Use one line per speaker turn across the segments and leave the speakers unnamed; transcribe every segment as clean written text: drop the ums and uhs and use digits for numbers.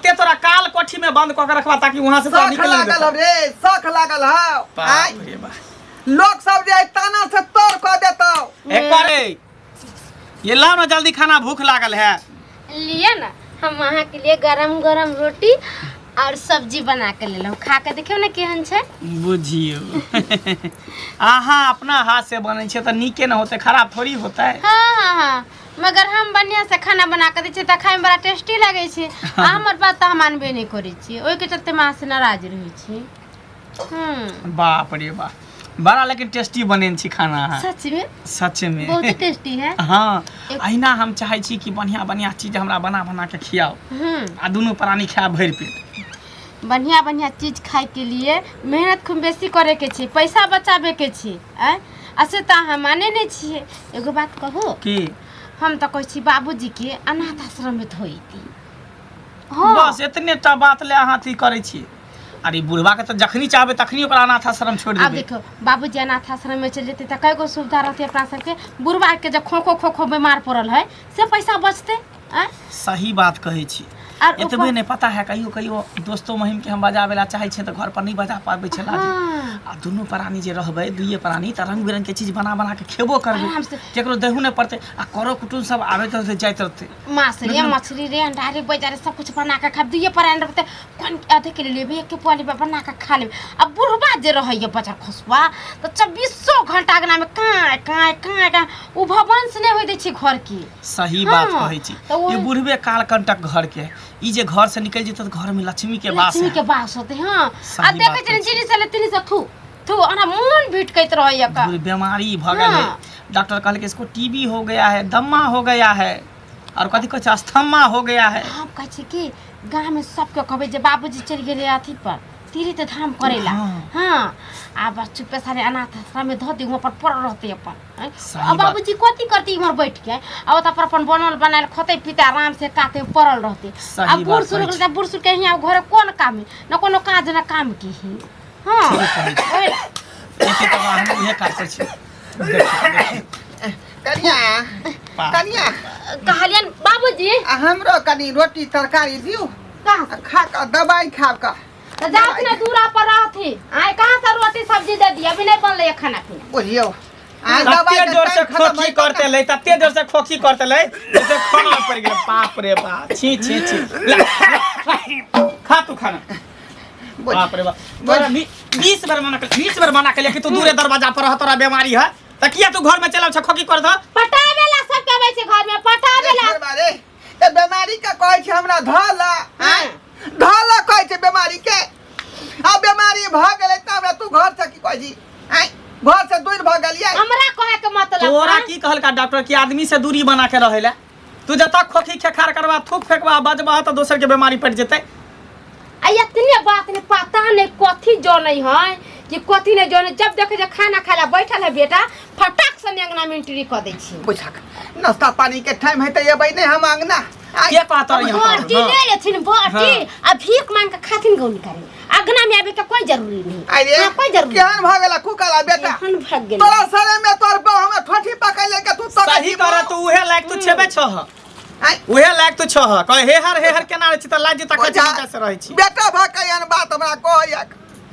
ओते तोरा काल कोठी में बंद कऽ के रखबा ताकि वहां से तोरा
शख
निकले नहीं
लागल
देतौ।
हौ रे, शख लागल हौ। आय,
बाप रे बाप।
लोक सब जे ताना से तोड़ कऽ देतौ।
एक करे ये लाओ ना जल्दी खाना, भूख लागल है।
लिए ना, हम अहाँ के लिए गरम गरम रोटी और सब्जी बना के लेलहुँ, खा के देखियौ ने केहन छै।
बुझियौ, अहाँ अपना हाथ से बनै छै तऽ नीके ने होतै, खराब थोड़ी होतै।
हाँ हाँ हाँ, मगर हम बढ़िया से खाना बना के दै छियै तऽ खायमे बड़ा टेस्टी लगै छै, आ हमर बात तऽ हम मानबे नहि करै छियै, ओहिके चलते हम अहाँसँ नाराज रहै छी।
बाप रे बाप, बड़ा लेकिन टेस्टी बनेने छी खाना अहाँ।
सच में?
सच में।
बहुत टेस्टी है।
हाँ, अहिना हम चाहै छी कि बढ़िया बढ़िया चीज हमरा बना बना के खियाओ आ दुनू प्राणी खायब भरि पेट।
बढ़िया बढ़िया चीज खाय के लिए मेहनत खूब बेसी करे के छै, पैसा बचाबे के छै। आँय, आ से तऽ अहाँ माने नहि छियै। एगो बात कहू?
की?
हम तऽ कहै छी बाबूजी के अनाथ आश्रम में धोई दी। हाँ।
बस एतने टा बात ले अहाँ अथी करै छी। अरे बुढ़वा के तऽ जखनी चाहबै तखनी ओकरा अनाथ आश्रम छोड़ि
आब
देबै।
देखियौ, बाबूजी अनाथ आश्रम में चलि जेतै तऽ कए गो सुविधा रहतै अपना सबके। बुढ़वा के जे खोखो खोखो बीमार पड़ल है से पैसा बचतै। आँय?
सही बात कहै छी।
आर
एतबे
ऊपर-
नहि पता है, कहियो कहियो दोस्तो महिम के हम बजाबै ला चाहै छियै तऽ घर पर नहि बजा पाबै छै लाजे। आ दुनू प्राणी जे रहबै, दुइये प्राणी, तऽ रंग बिरंग के चीज बना बना के खेबो करबै।
आराम से।
केकरो देहू नहि पड़तै आ करो कुटुम सब आबैत रहतै जाइत रहतै।
माछ रे, मछली रे, अंडा रे, बैजा रे, सब कुछ बना के खाब। दुइये प्राणी रहतै, कोन आधे किलो लेबै, एक पुआ लेबै, बना के खा लेबै। आ बुढ़बा जे रहैए बजर खसुआ तऽ चौबीसो घंटा अगना में काँय काँय काँय काँय, ओ भवंश नहि होइ दै छै घर के।
सही बात
हाँ,
कहै छी।
तऽ ओ-
ई बुढ़बे काल कंटक घर के, ई जे घर से निकलि जेतै तऽ घर में लक्ष्मी के वास
लक्ष्मी
है।
के वास होतै। हाँ,
सही
आ देखै
बात
छियै
कहै छी।
जीरी से ले तिनी से थू थू हमरा मोन भिटकैत रहैए का।
बुढ़ बीमारी भऽ गेल है।
हाँ।
डॉक्टर कहलकै इसको टीबी हो गया है, दम्मा हो गया है और कथी कहै छै अस्थमा हो गया है।
हम कहै छी कि गाँवमे सबके कहबै जे बाबूजी चलि गेलै अथी पर तीर्थ धाम करै ला। हाँ, आ बस चुपे सारे अनाथ आश्रम में धऽ दी, वहाँ पर पड़ल रहतै अपन। आँय?
सही
आ
बात।
बाबूजी कथी करतै इम्हर बैठ के? आ ओतऽ पर अपन बनल बनायल खतै पीतै, आराम से काते पड़ल रहतै।
सही
आ बूढ़
बात
सूढ़
कहै छी।
बूढ़ सूढ़ के हियाँ घरे कोन काम है, न कोनो काज न काम की ही। हाँ।
ठीक कहै छी।
ओहि
एते तऽ हम उहे काज करै छी। देखियौ, देखियौ।
कनिया,
पा-
कनिया।
कहलियनि बाबूजी।
आ हमरो कनि रोटी तरकारी दियौ।
कहाँ?
आ खा कऽ दबाइ खाब कऽ।
तऽ जात ने दूरा पर रहथि, आइ कहाँ से रोटी सब्जी दे दिया? अभी नहीं बनलै है खाना पीना।
बुझियौ, आ दबाइ
तते
के
जोर से
टाइम खतम
खोखी
होइ तब
करते लै, तते जोर से खोखी करते लै, जैसे खाना पड़ गेल। बाप रे बाप, छी छी छी। ला, ला, खा तू खाना।
बुझ-
बाप रे बाप, तोरा 20 बेर मना कर, 20 बेर मना कर कि तू दूरे दरवाजा पर रह, तोरा बीमारी है त किया तू घर में चलाव छ खोखी कर द?
पटाबे ला सब के आबै छै घर में पटाबे ला।
रे बारे, तऽ बीमारी के कहै छै हमरा धऽ ला, आँय? धऽ ला कहै छै बीमारी के। आ बीमारी भऽ गेलै तऽ हमरा तू घर से की कहै छी? आँय? घर से दूर भऽ गेलियै।
हमरा कहै के मतलब
तोरा
आँय?
की कहलका डॉक्टर कि आदमी से दूरी बना के रहे ला? तू जतऽ खोखी खेखार करबा, थूक फेंकबा, बजबा तऽ दोसर के बीमारी पड़ि जेतै।
आ इतने बात ने पता नहीं कथी जनै है कि कथी नहीं जनै। जब देखे जे खाना खाय ला बैठल है बेटा, फटाक से अंगना में एंट्री कऽ दै छी।
बुझक, नाश्ता पानी के टाइम है तऽ एबै नहि हम अंगना। आइ
के कहत रही हम?
बाटी
हाँ।
ले लेथिन बाटी आ भीख मांग के खाथिन गौनी करे, अंगना में आबे के कोई जरूरी नहीं।
अरे
हाँ, कोई जरूरी
केहन भऽ गेला कुकला बेटा?
केहन भऽ गेलै?
तोरा सरे में तोर बहू हमरा ठोठी पकड़ लेके तू तोरा
सही कर तू, उहे लायक तू छेबे छह।
आइ।
उहे लायक तू छह। कह हे हर हे हर केना रहै छी तऽ लाज तक
ओझा,
से रहै छी।
बेटा भऽ के एहन बात हमरा कहैया,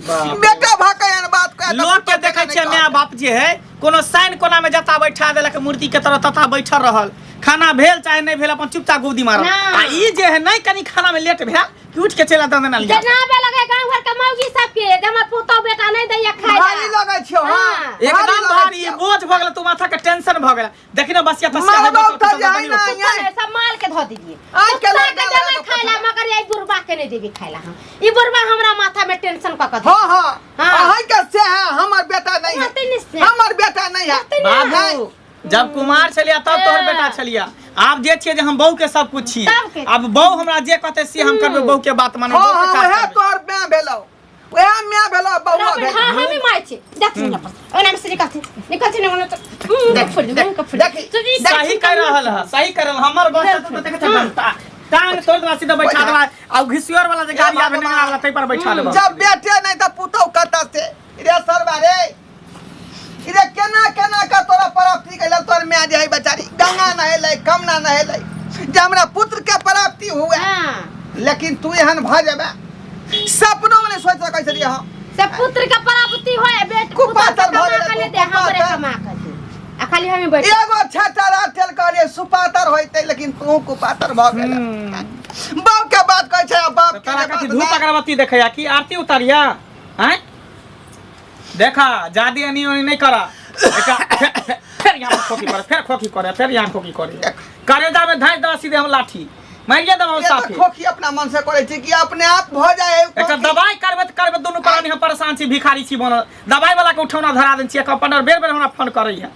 बेटा भऽ के एहन बात कहैया तऽ
लोक के
पुतोह
देखै
केना
छियै
नहि
माय
कहतै?
बाप जे है कोनो साइन कोना में जता बैठा देलक मूर्ति के तरह तथा बैठल रहल, खाना भेल चाहे नहीं भेल अपन चुपचाप गुदी मारल।
ना।
आ ई जे है नहीं कनी खाना में लेट भेल कि उठ के चलि आयल दंदना लिया।
जनाबे लगे गांव घर के मौगी सबके जे हमर पुतोह बेटा नहीं दैया खाय ला।
भारी लगै छियौ, हाँ।
हाँ।
भारी
एकदम
लगै
भारी
छियौ।
बोझ भऽ गेल, तू माथा के टेंशन भऽ गेल। देखी ना बसिया तसिया है,
मारबौ
बचल
तऽ
कुचल
जाहि
बनी
ना।
रोटी।
कुत्ता ने सब माल के धो दिए।
आइ के
कुत्ता
लड़का
के देबै
लड़का
खाय ला, मगर ये बुढ़बा के नहीं देबी खाय ला हम। ई बुढ़बा हमरा माथा में टेंशन क क दे।
हाँ, हाँ।
हाँ।
अहाँ के से है, हमर बेटा नहीं है।
होतै ने से।
हमर बेटा नहीं है।
होतै ने।
बाबू जब कुमार छलिया तब तोहर बेटा छलिया, आब जे छियै जे हम बहू के सब कुछ छियै।
तब के?
आब बहू हमरा जे कहतै से हम करबै, बहू के बात मानबै,
हाँ,
बहू के
हाँ,
काज
वएह
करबै।
तोहर माय भेलौ, वएह माय भेलौ, बउआ
रबड़,
भेलौ।
हाँ, हमी माय छी। देखथिन ना पर। ओना में से निकलथिन। निकलथिन ओना तो मुंह के फोड़ दे, मुंह के फोड़ दे।
देखी,
तो ई
सही कह रहल है, सही कर रहल। हमर बस तो देखै छै बनता टांग तोड़ देबा, सीधा बैठा देबा आ घिसियोर वाला जे गाड़ी आबे नेंगरा वाला तै पर बैठा देबा।
जब बेटे नहीं तऽ पुतहु कतऽ से? रे सरबा रे, रे केना केना के तोरा प्राप्ति कैलक तोहर माय जे है बेचारी? गंगा नहेलै, कमना नहेलै जे हमरा पुत्र के प्राप्ति हुए।
हाँ।
लेकिन तू एहन भऽ जेबे सपनो में नहीं सोच सकै छलियै हम।
से पुत्र के प्राप्ति होय बेट
कुपात्र
पुत्र
भऽ
कमा
गेलै,
के ले दे हमरे
कुपात्र।
कमा के दे आ खाली हमें बैठ
एगो छाता राठेल कहलियै सुपातर होइतै, लेकिन तू कुपातर भऽ गेल। बाप के बात कहै छै आ बाप के
तोरा
जे
कथी
बात
धूप
नहि।
अगरबत्ती देखैया कि आरती उतारिया हैं? देखा जादी एनी ओनी नहीं करा। फेर यहाँ पर खोखी करे, फेर खोखी करे, फेर यहाँ खोखी करे। करेजा में धैस दवा सीधे हम लाठी मारिए देबो
ये तऽ
साफे।
खोखी अपना मन से करै छी कि अपने आप भऽ जाइ है
एकर
खोखी?
दवाई करबे तऽ करबे, दुनू प्राणी हम परेशान छी, भिखारी छी बनल। दवाई वाला के उठौना धरा देने छियै, अपन बेर बेर हमरा फोन करैया।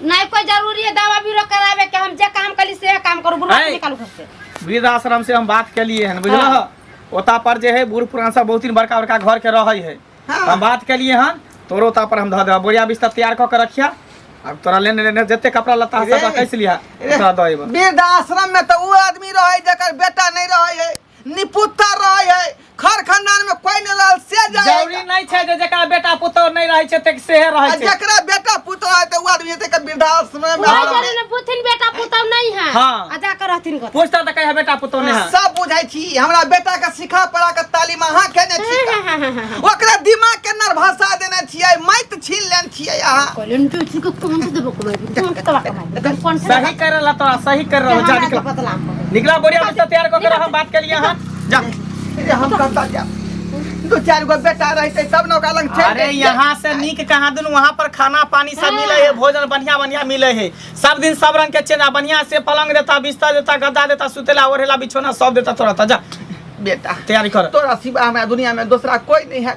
नहीं कोई जरूरी है दवा बीरो करावे के, हम जे काम कली से काम करू, बुढ़वा के
ऐ।
निकालू घर से।
वृद्धाश्रम से हम बात केलिए हन, बुझलह?
हाँ।
ओता पर जे है बूढ़ पुरान सब बहुत दिन बड़का बड़का घर के रहै है।
हाँ।
हम बात केलिए हन, तोरो ओता पर हम धऽ देबा। बोरिया बिस्तर तैयार कऽ के रखिया। अब तोरा लेने लेने जते कपड़ा लत्ता है, सबटा
रे,
कैसे लिहा
रे,
तोरा दऽ अयबा।
वृद्धाश्रम में तऽ उ आदमी रहै जकर बेटा नहीं रहै है, निपुत्तर रहै है, खर खानदान में कोई नहीं रहल से जाए।
जरूरी नहीं छै जे जकरा बेटा पुतोह नहीं रहै छै ते सेहे रहै
आ
छै।
जकरा बेटा पुतोह है तऽ उ आदमी जेतै के वृद्धाश्रम में।
कोई जरूरी नहीं, पूछथिन बेटा पुतोह नहीं है।
हाँ।
आ जाकर रहथिन गोत।
पूछता तऽ कहिया बेटा पुतोह नहीं है।
सब बुझै छी, हमरा बेटा के सिखा पढ़ा के तालीम अहाँ केने छी।
हाँ, हाँ, हाँ, हाँ, हाँ।
ओकरा दिमाग के नरभाषा देने छियै, माइत छीन लेने छियै अहाँ।
कहलियनि तू छी के कौन से देबो कमाई, कौन से तबा कमाई, कौन से
सही कर रहला तोरा, सही कर रहल। जा
हमरा
निकला,
बदलाम हो।
निकला, बोरिया बिस्तर तैयार कऽ के रह, हम बात केलिए हन, जा।
रे, हम कतऽ जायब? दू चारि गो बेटा रहतै तब ने ओकरा लग चलि
अरे
जैतियै।
यहाँ से नीक कहाँ दिन, वहाँ पर खाना पानी सब मिले है, भोजन बढ़िया बढ़िया मिले है, सब दिन सब रंग के चेना, बढ़िया से पलंग देता, बिस्तर देता, गद्दा देता, सुतेला ओढ़ेला बिछौना सब देता तोरा। ता जा
बेटा
तैयारी कर।
तोरा सिवा हमरा दुनिया में दूसरा कोई नहीं है।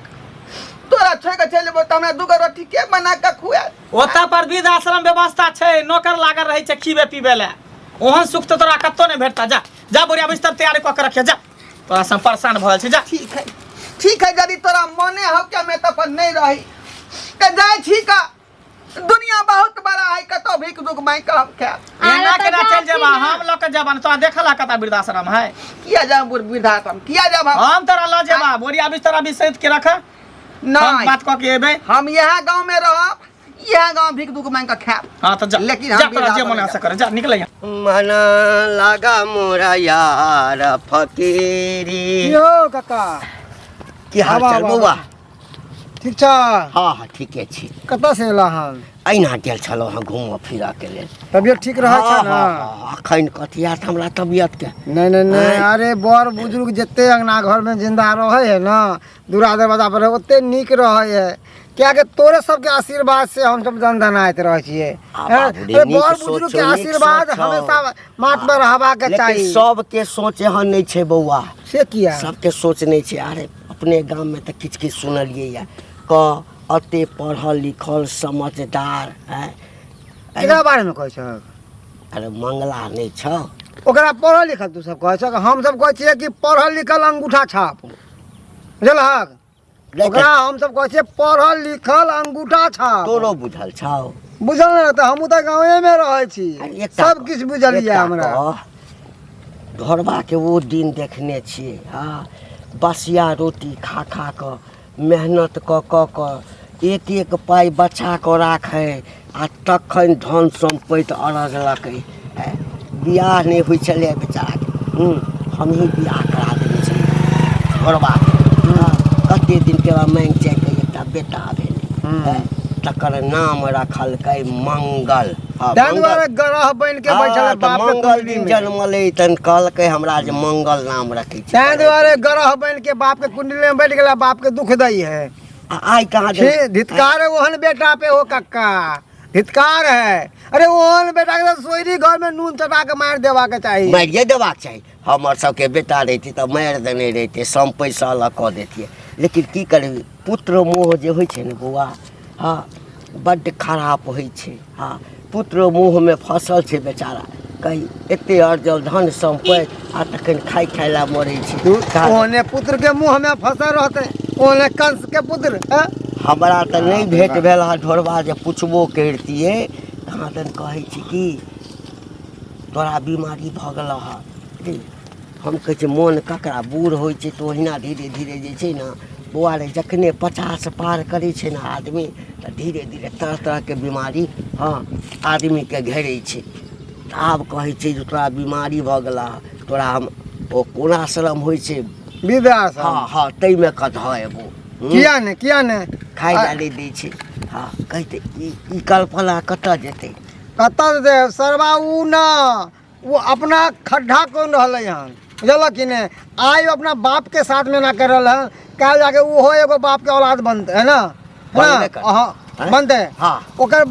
तोरा छोड़ के चलि जेबो तऽ हमरा दूगो रोटी के बना के खुआएत?
ओतऽ पर वृद्ध आश्रम व्यवस्था छै, नौकर लागल रहै छै खीबे पीबे लए। ओहन सुख तऽ तोरा कतौ नहि भेटता। जा जा, बोरिया बिस्तर तैयारी कऽ के रखिया, जा, तोरा से हम परेशान भऽ गेल छी, जा।
ठीक है, ठीक है, यदि तोरा मने हो के हमें तऽ अपन नहीं रही तऽ जाइ छी का, दुनिया बहुत बड़ा है, कतौ भीख दुख मांगि कऽ हम खायब।
एना
तऽ
केना चलि
जाथिन
जेबा?
ना।
हम लऽ के जेबा ने, तोरा देखल है कतऽ वृद्धाश्रम है?
किया जाब वृद्धाश्रम, किया जाब हम?
हम तोरा लऽ जेबा, बोरिया बिस्तर अभी सैत के रख, हम
नहीं,
बात कऽ के एबै।
हम यहाँ गाँव में रहब, यहाँ गाँव भीख दुख मांगि कऽ खायब।
हाँ तऽ जा।
लेकिन हम
जा, तोरा जे
वृद्धाश्रम
मन है से कर, जा, निकल यहाँ।
मन लागा मोरा यार फकीरी।
यौ काका।
की हाल
आबा,
चाल
आबा,
बौआ?
ठीक छ?
हाँ हाँ, ठीके छी।
कतऽ से एला हन?
अहिना गेल छलहुँ हँ घूमऽ फिरऽ के लेल।
तबियत ठीक रहै
हाँ,
छ ने?
हाँ, हाँ, अखन कथी हैत हमरा तबियत के।
नहीं नहीं नहीं।
आँय।
अरे बड़ बुजुर्ग जते अंगना घर में जिंदा रहे है ना, दूरा दरवाजा पर ओते नीक रहे है, कियाकि तोरे सबके आशीर्वाद से हम सब दनदनाइत रहै छियै।
आ
हैं?
बाबू रे,
अरे
नीक
बड़
सोच
बुजुर्ग
छौ,
के
नीक
आशीर्वाद
सोच छौ।
हमेशा माथ पर रहबाक
लेकिन
चाही।
सबके सोच एहन नहि छै बौआ।
से किया?
सबके सोच नहि छै। अरे अपने गाममे तऽ किछु किछु सुनलियै या क एते पढ़ल लिखल समझदार हैं।
केकरा बारेमे कहै छहक?
अरे मंगला नहि छौ?
ओकरा पढ़ल लिखल तू सब कहै छहक? हम सब कहै छियै कि पढ़ल लिखल अंगूठा छाप, बुझलहक?
लेकिन
ओकरा हम सब कहै छियै पढ़ल लिखल अंगूठा छाप।
तोरो बुझल छौ?
बुझल नहि तऽ हमहूँ तऽ गाँवेमे रहै छी।
अरे एकटा
सब किछु बुझल यऽ
एकटा
हमरा।
कह, घरबाके ओ दिन देखने छियै? हँ, बसिया रोटी खा खा कऽ मेहनत कऽ कऽ कऽ एक एक पाइ बचा कऽ राखै आ तखन धन सम्पति अरजलकै। बियाह नहि होइ छलै बेचाराके, हमही बियाह करा देने छलियै घरबाके। हँ, कते दिनके बाद माँगि चाहि कऽ एकटा बेटा भेलै, तकर नाम रखलकै मंगल। हँ,
ताहि
मंगल।
दुआरे ग्रह बनि के बैठल है
हँ, तऽ
बाप के
मंगल
कुंडली
दिन
में।
जनमलै तहन कहलकै हमरा जे मंगल नाम रखै छी।
ताहि दुआरे ग्रह बनि के बाप के कुंडली में बैठ गेला, बाप के दुख दै है।
आ आइ कहाँ
छी धित्कार है ओहन बेटा पे हो कक्का, धित्कार है। अरे ओहन बेटा के तऽ सोयरी घर में नून चटा के मारि देबाक चाही।
मारिए देबाक चाही। हमर सबके बेटा रहितै तऽ मारि देने रहितै, सम्पैत अलग कऽ दैतियै। लेकिन की करबै, पुत्र मोह जे होइ छै ने बौआ, हँ, बड्ड खराप होइ छै। हँ, पुत्र मोहमे फसल छै बेचारा, कही एते अर्जल धन सम्पति आ तखन खाइ खाइ लए मरै छै।
ओहने पुत्र के मुँह में फसल रहतै, ओहने कंस के पुत्र हैं?
हमरा तऽ नहि भेट भेल हँ ढोरबा जे पुछबो करितियै। कहाँ दन कहै छी कि तोरा बीमारी भऽ गेलौ हँ रे। हम कहै छियै मोन ककरा बूढ़ होइ छै तऽ ओहिना धीरे धीरे जे छै ने बौआ रे, जखने 50 पार करै छै ने आदमी तऽ धीरे धीरे तरह तरहके बीमारी हँ आदमीके घेरै छै। तऽ आब कहै छै जे तोरा बीमारी भऽ गेलऽ हँ, तोरा हम ओ कोन आश्रम होइ छै?
वृद्धाश्रम।
हँ हँ, ताहिमे कऽ धऽ एबो।
किया ने, किया ने?
खाइ लए नहि दै छै। हँ, कहतै ई कल्पना कतऽ जेतै?
कतऽ जेतै सरबा? उ न ओ अपना खड्ढा कोन रहलै हन, बुझलक कि नहि? आइ ओ अपना बापके साथमे एना करि रहल हन, काल्हि जाके ओहो एगो बापके औलाद बनतै, है ना?
बनबे करतै।
हँ,
हैं?
बनतै।
हँ।
ओकर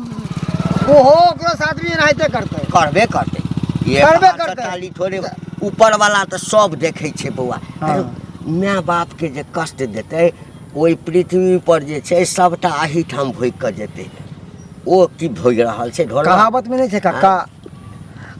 ओहो ओकरो साथ भी एनाहिते करतै।
करबे करतै, ये
करबे
हाथ
करतै।
ताली थोड़े, ऊपर वाला तऽ सब देखै छै बौआ।
हँ।
अरे माय बाप के जे कष्ट देतै ओहि पृथ्वी पर जे छै सबटा एहिठाम भोगि कऽ जेतै। ओ की भोगि रहल छै ढोलवा?
कहावत में नहीं छै कक्का,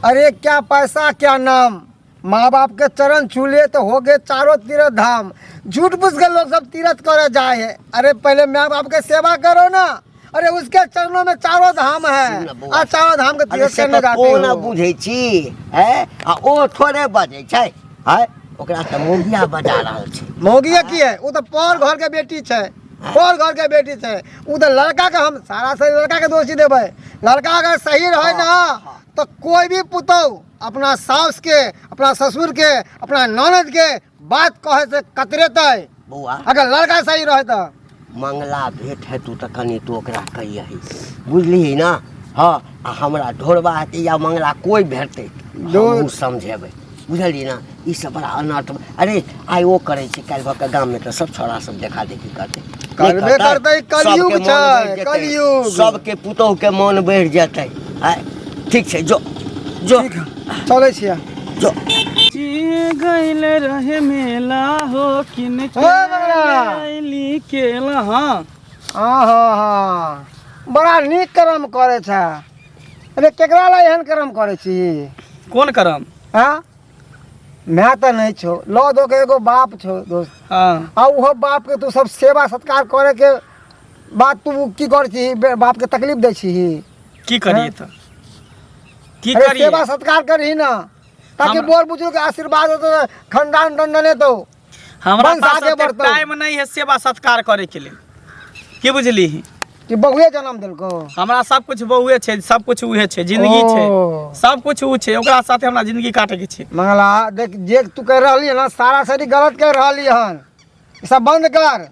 अरे क्या पैसा क्या नाम, माँ बाप के चरण छू लिए तो हो गए चारों तीर्थ धाम। झूठ मूठ के लोग सब तीर्थ करे जाए है। अरे पहले माँ बाप के सेवा करो ना, अरे उसके चरणों में चारों धाम है।
सुन ना बौआ।
आ चारों धाम के
अरे
तीर्थ
से
करने
तऽ
जाते
तों ने
हो।
बुझै छी है, आ ओ थोड़े बजै छै है, ओकरा तऽ मौगिया बजा रहल छै।
मौगिया की है? वो तो पर घर के बेटी छै, पर घर के बेटी छै। उ तो लड़का के हम सारा से लड़का के दोषी देबै। लड़का अगर सही रहे ना तो कोई भी पुतहु अपना सास के, अपना ससुर के, अपना ननद के बात कहे से कतरेतै।
बौआ,
अगर लड़का सही रहे तो
मंगला भेंट हेतु तऽ कनि तू ओकरा कहियही, बुझलिही ना? हँ, आ हमरा ढोरबा हेतै या मंगला कोइ भेटतै, हमहूँ समझेबै, बुझलिही ना? ई सब बड़ा अनर्थ। अरे आइ ओ करै छै, काल्हि भऽ कऽ गाममे तऽ सब छौड़ा सब देखा देखी करतै। नहि
करबे करतै, कलयुग
सबके मोन
छै,
बढ़ि जेतै,
कलयुग।
सबके पुतोहुके मोन बढ़ि जेतै। आइ ठीक छै, जो जो।
चलै छियै।
जो।
गइल रहे मेला हो किन के
ओ मंगला।
अइली केला। हाँ।
आहा हा, बड़ा नीक कर्म करै छै। अरे केकरा ला एहन कर्म करै छी?
कोन करम?
हाँ, मैं तऽ नहीं छो, लऽ दो के एगो बाप छो दोस्त।
हाँ।
आ उहो बाप के तू सब सेवा सत्कार करे के बाद तू की कर छी? बाप के तकलीफ दै छी।
की करिए तऽ की
अरे
करिए?
सेवा सत्कार करही ना, ताकि बोर बुजुर्ग के आशीर्वाद हो तो खानदान दंडने तो
हमरा
वंश
पास
आगे
ओते
बढ़तौ।
टाइम नहीं है सेवा सत्कार करे के लिए, की बुझली?
कि बहुए जन्म देलको?
हमरा सब कुछ बहुए छै, सब कुछ उहे छै, जिंदगी छै।
ओ।
सब कुछ उ छै, ओकरा साथे हमरा जिंदगी काटे के छै।
मंगला देख, जे तू कह रहली है ना सारा सरी गलत कह रहली हन, ई सब बंद कर।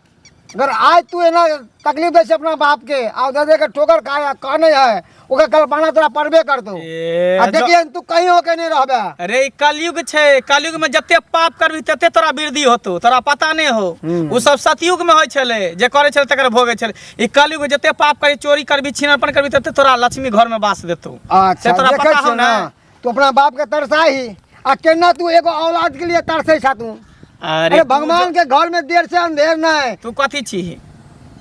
अगर आज तू एना तकलीफ दै छै अपना बाप के आ दे दे के ठोकर खाए कहने है, ओकर कल्पना तोरा पड़बे करतौ।
ए,
आ देखिए तू कहीं होके नहीं रहबे।
अरे ई कलयुग छै, कलयुग में जते पाप करबी तते तोरा वृद्धि होतो, तोरा पता नहीं हो। उ सब सतयुग में होइ छलै, जे करै छलै तकर भोगै छलै। ई कलयुग जते पाप करी, चोरी करबी, छिनरपन करबी, तते तोरा लक्ष्मी घर में वास देतौ।
अच्छा
से तोरा
देखै
पता हो
छियै
ना?
ना, तू अपना बाप के तरसाही आ केना तू एगो औलाद के लिए तरसै छा तू?
अरे
अरे भगवान के घर में देर से अंधेर नहीं।
तू कथी छी,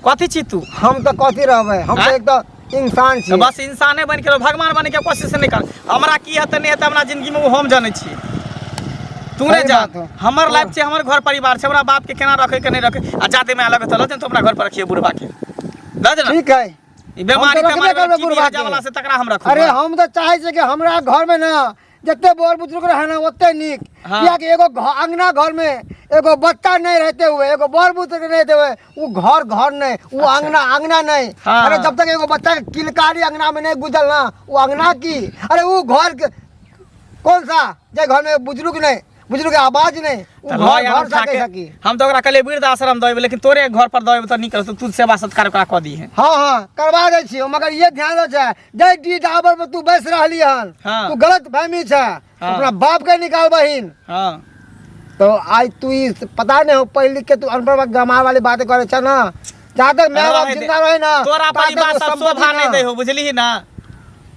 कथी छी तू?
हम तो कथी रहबै, हम तो
आँय?
एक तो इंसान छी।
तऽ बस इंसाने बनि के रहो, भगवान बने के कोशिश नहीं कर। हमरा की हेतै नहि हेतै हमरा जिंदगी में ओ हम जानै छी, तू
सही
नहि जान।
बात हो।
हमर लाइफ छै, हमर घर परिवार छै, हमरा बाप के केना रखे के नहीं रखे। आ जादे माया लगत लऽ तो अपना घर पर रखिए बुढ़बा के, लऽ दे ना।
ठीक है।
ई बेमारी
हम तऽ रखबे
तेमारी
करबै
टीबी
बुढ़बा के।
वाला से तकरा हम रखू।
अरे हम तो चाहे छियै कि हमरा घर में ना जते बोर बुजुर्ग रहे ना ओते नीक।
हाँ।
कियाकि एगो अंगना घर में एगो बच्चा नहीं रहते हुए, एगो बड़ बुजुर्ग नहीं रहते हुए, वो घर घर नहीं, वो अंगना अंगना नहीं।
हाँ।
अरे जब तक एगो बच्चा के किलकारी अंगना में नहीं गुजल ना, वो अंगना की, अरे वो घर के कौन सा जे घर में बुजुर्ग नहीं, बुजुर्ग के आवाज नहीं, वो
तऽ
घर
लऽ यार
घर
उठा
सके
के
सकी।
हम तऽ ओकरा कहलियै वृद्ध आश्रम दऽ अयबै, लेकिन तोरे घर पर दऽ अयबै तऽ नीक रहतौ, तू सेवा सत्कार ओकरा कऽ दीहे।
हाँ हाँ, करवा दै छियौ, मगर ये ध्यान रह छै जै डी डाबर पर तू बैस रहली हन,
हाँ।
तू गलत फहमी छै।
हाँ।
अपना बाप के निकाल बहिन।
हाँ।
तो आज तू ई पता नहीं हो पढ़ लिख के तू अनपढ़ गमार वाली बातें करे छ ना, जहाँ तक माय बाप
रहे दे।
जिंदा रहे ना
तोरा
ता
पर ई
तक
बात
वो
सब
संपत्ति
शोभा नहीं
ना।
दै हो, बुझलिही ना?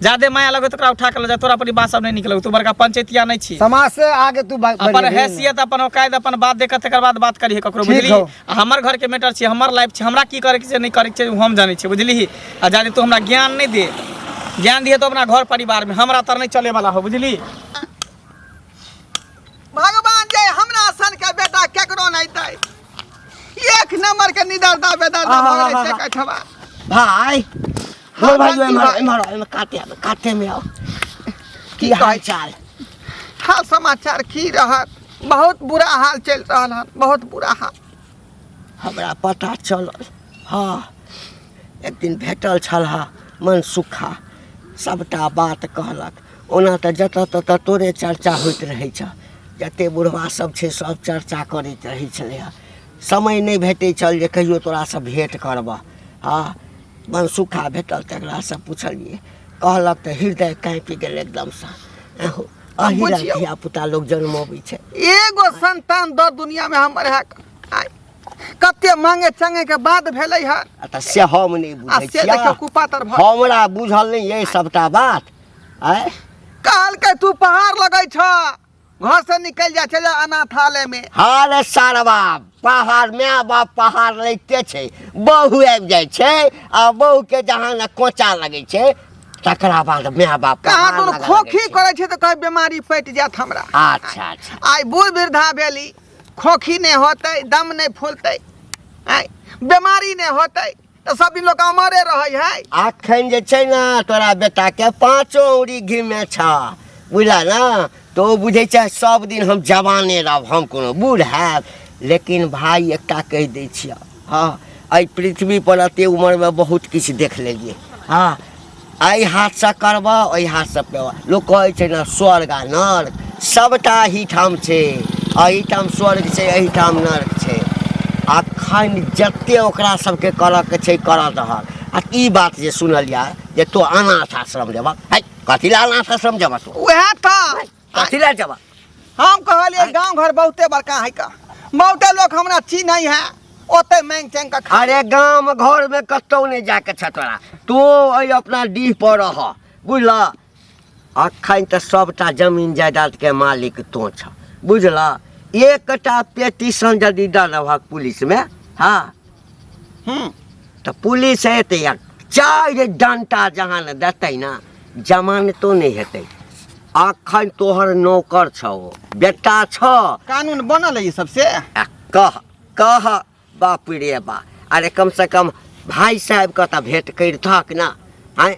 जादे माया लगे तो ओकरा उठा के लऽ जा, तोरा पर ई बात सब नहीं निकलौ, तू बड़का पंचायतिया नहीं छी।
समाज से आगे तू
अपन
बढ़ि गेलही।
हैसियत, अपन औकात, अपन बात देख तकर बाद बात करिहे ककरो,
ठीक
बुझलिही?
हौ।
आ हमर घर के मैटर छी, हमर लाइफ छी, हमरा की करे के छै नहीं करे के छै हम जानै छी, बुझलिही? आ जादे तू हमरा ज्ञान नहीं दे, ज्ञान दिहे तो अपना घर परिवार में, हमरा तर नहीं चले वाला हो, बुझलिही?
भगवान जे हमरा सन के बेटा केकरो नहीं दै, एक नंबर के निदरदा बेदरदा भऽ गेलै से कठवा।
भाई
हाँ,
हाँ, भाई
बंटी
एम्हर
भाई।
एम्हर एम्हर, काते आबै, काते में आओ। की हाल चाल?
हाल समाचार की रहत, बहुत बुरा हाल चलि रहल हन, बहुत बुरा हाल।
हमरा पता चलल, हाँ एक दिन भेटल छल हा मन सुखा, सबटा बात कहलक। ओना तऽ जतऽ ततऽ तोरे चर्चा होइत रहै छ। जते बुढ़वा सब छै सब चर्चा करैत रहै छलै हँ। समय नहि भेटै छल जे कहियो तोरासँ भेँट करबह। हँ, मनसुखा भेटल तकरासँ पुछलियै, कहलक तऽ हृदय काँपि गेल एकदमसँ। अही ला
बुझियौ।
धियापुता लोक जन्मबै छै।
एगो संतान दऽ दुनिया में हमर है आइ कते मांगे चांगे के बाद भेलै हन।
आ तऽ से हम नहि
आ
बुझै
से
छियै।
देखियौ कुपातर भऽ
हमरा बुझल नहि अइ सबटा बात। आँय,
कहलकै तू पहाड़ लगै छ, घर से निकलि जा, चलि जा अनाथालय में।
हँ रे सारबा, पहाड़ माय बाप पहाड़ लगिते छै, बहु आबि जाइ छै आ बहुके जहाँ ने कोचा लगै छै तकरा बाद माय बाप
कहाँ
पहाड़
दुनू
लगऽ लगै
खोखी
छै।
करै छै तऽ कहै बीमारी पटि जायत हमरा।
अच्छा अच्छा।
आइ बूढ़ वृद्धा भेली, खोखी नहि होतै, दम नहि फूलतै, आइ बीमारी नहि होतै तऽ सब दिन लोक अमरे रहै है।
अखन जे छै ने तोरा बेटाके पाँचो औरी घीमे छ, बुझला ने, तऽ ओ बुझै छै सब दिन हम जवाने रहब, हम कोनो बूढ़ हैब। लेकिन भाय एकटा कहि दै छियह, हँ, एहि पृथ्वी पर एते उमरमे बहुत किछु देख लेलियै। हँ, एहि हाथसँ करबह ओहि हाथसँ पेबह। लोक कहै छै ने स्वर्ग आ नर्क सबटा एहिठाम छै, एहिठाम स्वर्ग छै, एहिठाम नर्क छै। अखन जते ओकरा सबके करऽके छै करऽ दहक। आ ई बात जे सुनल यऽ जे तों अनाथ आश्रम जेबह, है कथी लए अनाथ आश्रम जेबह तू?
उएह तऽ
कथी लए जेबह?
हम कहलियै गाँव घर बहुते बड़का है का, बहुते लोक हमरा चिन्है है, ओते मांगि चांगि कऽ खा।
अरे गाम घर में कतौ नहि जाके छ तोरा, तू एहि अपना डीह पर रह, बुझलह? अखन तऽ सबटा जमीन जायदाद के मालिक तों छ, बुझलह? एकटा पेटिशन यदि दऽ देबहक पुलिस में, हाँ, तऽ पुलिस एतै आ 4 डंटा जहाँ ने देतै ने, जमानतो नहि हेतै। अखन तोहर नौकर छौ, बेटा छौ।
कानून बनल है ई सबसे?
आ कह कह बाप रे बा, अरे कम से कम भाई साहब के तऽ भेंट करितहक ना। आँय,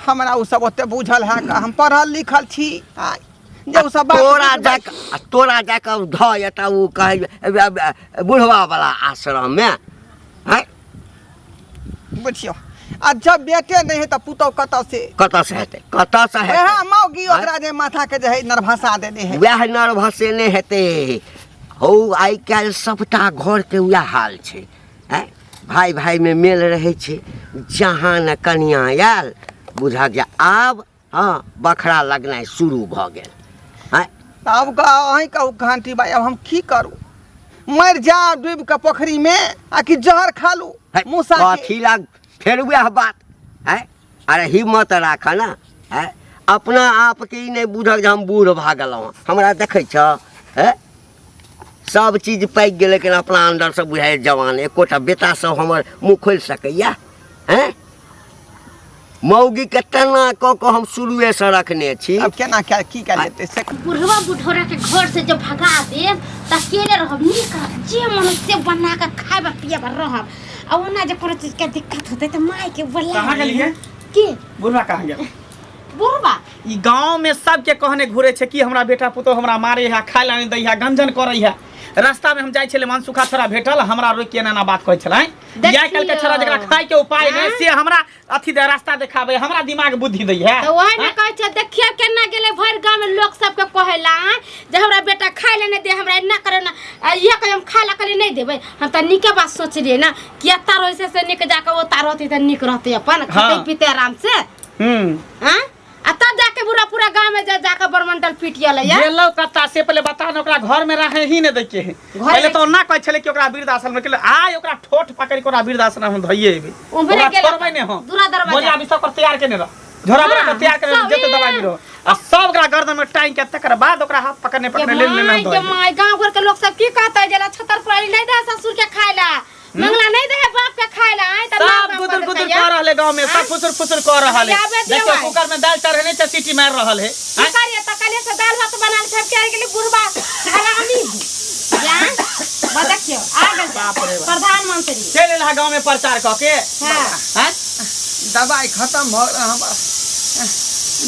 हमरा ओ सब ओते बुझल है का, हम पढ़ल लिखल छी। आँय, जे ओ सब बात
तोरा
बुझबै।
जाक आ तोरा जाकऽ धऽ एतऽ ओ कहै बुढ़वा वाला आश्रम में। आँय,
बुझियौ, आ जब बेटे नहि है तऽ पुतहु कतऽ से?
कतऽ से हेतै, कतऽ से हेतै?
वएह मौगी ओकरा जे माथा के जे है नरभसा देने है,
वएह नरभसेने हेतै। हौ, आइ काल्हि सबटा घरके वएह हाल छै। आँय, भाय भायमे मेल रहै छै, जहाँ ने कनिया आयल बुझक जे आब हँ बखरा लगनाइ शुरू भऽ गेल। आँय,
आब अहीं कहू घंटी भाई, अब हम की करू? मरि जाउ डूबि कऽ पोखरि में आ कि जहर खा लू
है,
मूसा के?
कथी लाग फेर वएह बात। आँय, अरे हिम्मत राख ने। आँय, अपना आपके ई नहि बुझक जे हम बूढ़ भऽ गेलहुँ हँ। हमरा देखै छह? हैं, सब चीज पाकि गेल, लेकिन अपना अन्दरसँ बुझाइ जवान। एकोटा बेटा सब हमर मुँह खोलि सकैया? हैं, मौगीके तेना कऽ कऽ हम शुरुएसँ रखने छी।
अब केना क्या की कयल जेतै से?
बुढ़वा बुढ़ौरा के घर से जब भगा देब त अकेले रहब, नीक रहब, जे मन होई से बना के खायब आ पियब आ रहब। आ ओना जे कोनो चीज के दिक्कत होतै त माय के बोला।
कहाँ गेलियै?
के
बुढ़वा कहाँ गेल?
बुढ़वा
ई गांव में सबके कहने घुरे छै कि हमरा बेटा पुतोह हमरा मारे है, खाय ला नहीं दै है, गंजन करै है। रास्ता में हम जाइ छलै, मनसुखा छोरा भेटल हमरा, रोकि के एना एना बात कहै छलै।
देखियौ।
आइ काल्हि के छोरा जकरा खाय के उपाय नहि, से हमरा अथी दे रास्ता देखाबै, हमरा दिमाग बुद्धि दै है।
तऽ वही ने कहै छै, देखियौ केना गेलै भरि गाँवमे लोक सबके कहै ला, आँय, जे हमरा बेटा खाय लए नहि दे, हमरा एना करे ना। आ इएह कहियो हम खाय ला कहलियै नहि देबै। हम तऽ नीके बात सोचलियै ने कि एतऽ रहै से से नीक जाकऽ ओतऽ रहतै तऽ नीक रहतै, अपन खेतै पीतै आराम से। आँय, आ तब जाके बुरा पूरा गाँव में जा जाके बरमंडल पीट गेलै या
गेलौ कत्ता से पहले बता न। ओकरा घर में रहे ही नहीं दैके है। पहले तो ओना कहै छलै कि ओकरा वृद्धाश्रम में, आइ ओकरा ठोठ पकड़ि के ओकरा वृद्धाश्रम हम धइए एबै।
उम्हरे
ओकरा
गेलौ।
छोड़बै नहि हम।
दूरा दरवाजा।
बोरिया बिस्तर पर तैयार केने रह, झोरा बोरा के तैयार केने रह,
सब
जते दवाई
ए।
मिलो आ सब ओकरा गर्दन में टांगि के तकर बाद ओकरा हाथ पकड़ने
के
पकड़ने ले लेने
माय
हम
के
दऽ एबै।
माय, गाँव घर के लोग सब की कहते जे छतर पर नहीं दे ससुर के खाय ला, मंगला नहीं दे बाप के खाय ला। आय त
सब गुदुर गुदुर कर रहले गांव में, सब फुसुर फुसुर कर रहल है।
आबे दियौ
देखियो
आइ।
कुकर में दाल चढ़ेने छै, सीटी मारि रहल है।
की करिए त कले से दाल भात बनाल सब के गेलै बुढ़बा हरामी जान। बा देखियो आ गेल
बाप रे बाप।
प्रधानमंत्री
चलि एल गांव में प्रचार कऽ के।
हाँ।
हैं?
दवाई खत्म भऽ गेल हमर,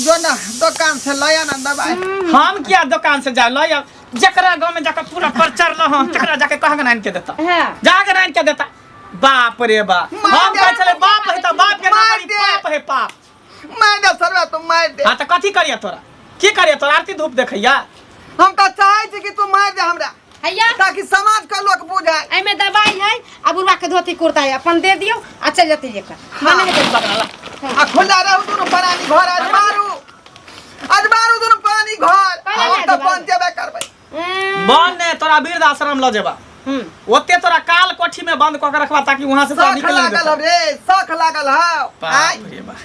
जो ना दोकान से लया ना दवाई।
हम किया दोकान से जाय लय आब? जकरा गांव में जाके पूरा प्रचार ल हम तकरा जाके कह के आनि के देता,
हाँ।
जाके आनि के देता। बाप रे बाप,
मार
हम
दे।
कहै छलै बाप है तऽ बाप के नाम
मार
पर ई
दे।
पाप है पाप।
मार दे सरवा, तो मार दे।
हाँ तऽ कथी करिया तोरा, की करिया तोरा? आरती धूप देखैया?
हम तऽ चाहै छी कि तू मारि दे हमरा
हैया
ताकि समाज के लोक बुझाय
एहिमे दवाई है आ बुढ़वा के धोती कुर्ता है अपन दे दियौ आ चल जते एकर
हाँ।
मने हेतै
आ खुला रहू दुनू प्राणी घर आज मारू आज मारू दुनू प्राणी घर
कहला
हम
जा
तऽ
देबै।
बन जेबे करबै
बन ने तोरा वृद्ध आश्रम ल जेबा ओते तोरा काल कोठी में बंद कऽ के रखबा ताकि वहां से तोरा
शख
निकले
लागल हौ रे शख लागल हौ आँय?
बाप रे बाप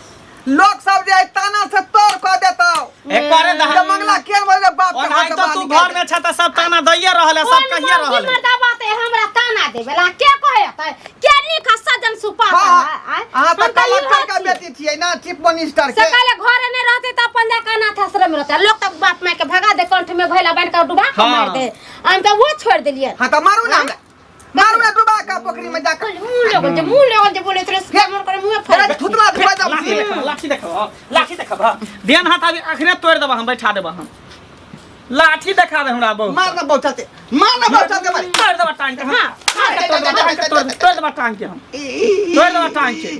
लोक सब जे है ताना से तोड़ कऽ देतौ
एकरे
जे
दहा
मंगला केर बजे बाप के
ओनाहि
घर से
तो
बाहर
तू
निकालि
घर में छ त सब ताना दैये रहल है सब कहिए रहल है
मर्दाबा ते हमरा ताना देबेला के कहे त के नीक सजन सुपा
हाँ, अहाँ तऽ कलेक्टर के बेटी छियै ना चीफ मिनिस्टर के
सकाले घरे नहीं रहते त अपन जाके अनाथ आश्रम में रहते लोग तक बाप माय के भगा दे कंठ में घैला बांध के डुबा के
हाँ।
मार दे हम त वो छोड़ देलिए
हाँ तऽ मारू ना हमरा मारू ना डुबा के पोखरी में जाके
मुंह लगल जे मुंह लगल जे बोले तोरे से मोर करे मुंह
फेर
फाड़
थुतला डुबा जाब
लाठी देखब लाठी देखब लाठी देखब देन हाथ अभी अखने तोड़ देबा हम बैठा देबा हम लाठी देखा दे हमरा बहुत
मार ना बहुत चलते मार ना बहुत चलते मारी
तोड़ देबा टांग के हम
हाँ,
तोड़ देबा तोड़ देबा टांग के हम तोड़ देबा टांग के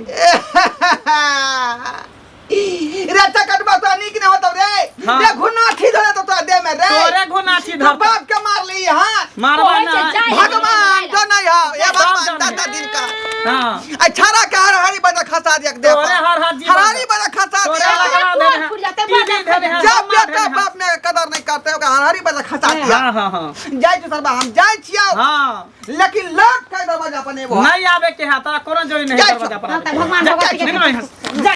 रे चकटबा तो नीक नहीं होतो रे
हाँ।
रे घुनाठी धरे तो तोरा देह में रे
तोरे घुनाठी
तू
धर
बाप के मार ली हां
मारबा
कहै
ना
छै जाय।
भगवान जो नहीं हो ये
सब
भगवान
जाने।
दादा दिन का
हां
आ छाड़ा के हर हरी बजा खसा दिया दे
तोरे हर हर जीवन
हर हरी बजा खसा
तोरे
दिया
लगा
तोरे
देने
फूट जाते,
टीवी
बाजा
देने हैं,
जब
सम्मान
बेटा
देने हैं।
बाप में कदर नहीं करते ओकरा हर हरी बजा खसा दिया
हाँ हाँ हाँ
जाइ छी सरबा हम जाइ छियौ
हाँ
लेकिन लौट के दरवाजा पर नहीं
नहीं आवे के है तोरा कोनो जरूरी नहीं
जाइ
दरवाजा पर
हाँ,
आवे
तऽ
के।
भगवान
जा,
भगवती के
निकलो यहाँ से। जा।